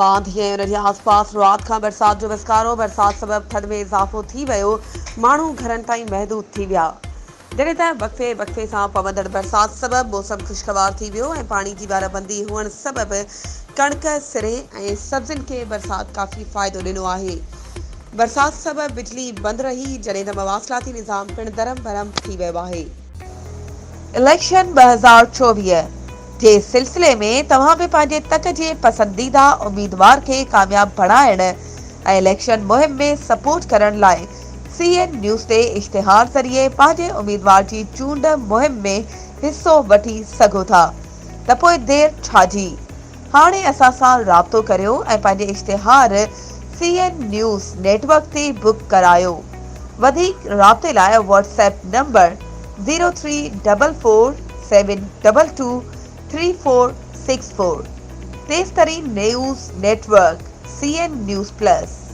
باندي ۽ ان جي آس پاس رات کان برسات جو وسڪارو، برسات سبب ٿڌ ۾ اضافو ٿي ويو، ماڻهو گهرن تائين محدود ٿي ويا. جڏهن ته وقفي وقفي سان پوندڙ برسات سبب موسم خوشگوار ٿي ويو ۽ پاڻي جي وارابندي هئڻ سبب ڪڻڪ، سرهين ۽ سبزين کي برسات ڪافي فائدو ڏنو آهي. برسات سبب بجلي بند رهي، جڏهن ته مواصلاتي نظام پڻ درهم برهم ٿي ويو آهي. اليڪشن 2024 جي سلسلي ۾ توهان به پنهنجي تڪ جي پسنديده اميدوار کي ڪامياب بڻائڻ ۽ اليڪشن مهم ۾ سپورٽ ڪرڻ لاء سي اين نيوز تي اشتهار ذريعي پنهنجي اميدوار جي چونڊ مهم ۾ حصو وٺي سگهو ٿا ته پوء دير ڇا جي؟ هاڻي اسان سان رابطو ڪريو ۽ پنهنجي اشتهار سي اين نيوز نيٽ ورڪ تي بڪ ڪرايو. وڌيڪ رابطي لاء Whats app number zero three double four seven double two three four six four. تيز ترين news network C N news plus.